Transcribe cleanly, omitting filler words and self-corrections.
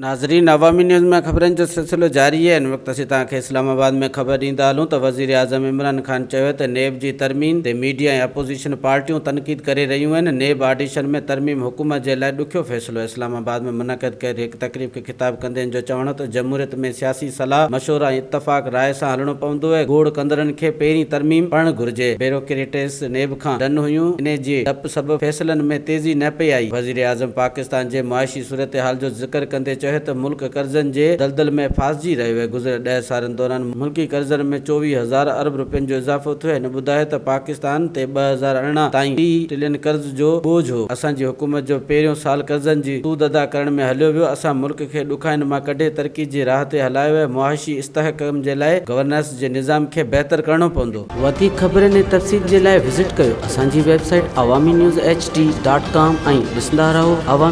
ناظرين عوامي نيوز ۾ خبرن جو سلسلو جاري آهي ان وقت اسين توهان کي اسلام آباد ۾ خبر ڏيندا هلون ته وزيراعظم عمران خان چيو ته نيب جي ترميم تي ميڊيا ۽ اپوزيشن پارٽيون تنقيد ڪري رهيون آهن نيب آڊيشن ۾ ترميم حڪومت جي لاء ڏکيو فيصلو آهي اسلام آباد ۾ منعقد ڪيل هڪ تقريب کي خطاب ڪندي هن جو چوڻ هو ته جمهوريت ۾ سياسي صلاح مشورا ۽ اتفاق راء سان هلڻو پوندو آهي گوڙ ڪندڙن کي پهرين ترميم پڙهڻ گهرجي بيروڪريٽس نيب کان ڊن هيون انهي جي ڊپ سبب فيصلن ۾ تيزي نه پئي آئي وزيراعظم پاڪستان جي معاشي صورتحال جو ذڪر ڪندي چيو ته ملڪ قرضن جي دلدل ۾ ڦاسجي رهيو آهي، گذريل ڏهه سالن دوران ملڪي قرضن ۾ 24 هزار ارب رپين جو اضافو ٿيو آهي، هن ٻڌايو ته پاڪستان تي 2018 تائين 30 ٽرلين قرض جو ٻوجهه هو، اسان جي حڪومت جو پهريون سال قرضن جي سود ادا ڪرڻ ۾ هليو ويو، اسان ملڪ کي ڏکائين مان ڪڍي ترقي جي راهه تي هلايو آهي، معاشي استحڪام جي لاء گورننس جي نظام کي بهتر ڪرڻو پوندو. وڌيڪ خبرن ۽ تفصيل جي لاء وزٽ ڪيو اسان جي website Awami news H D dot com ۽ ڏسندا رهو عوامي.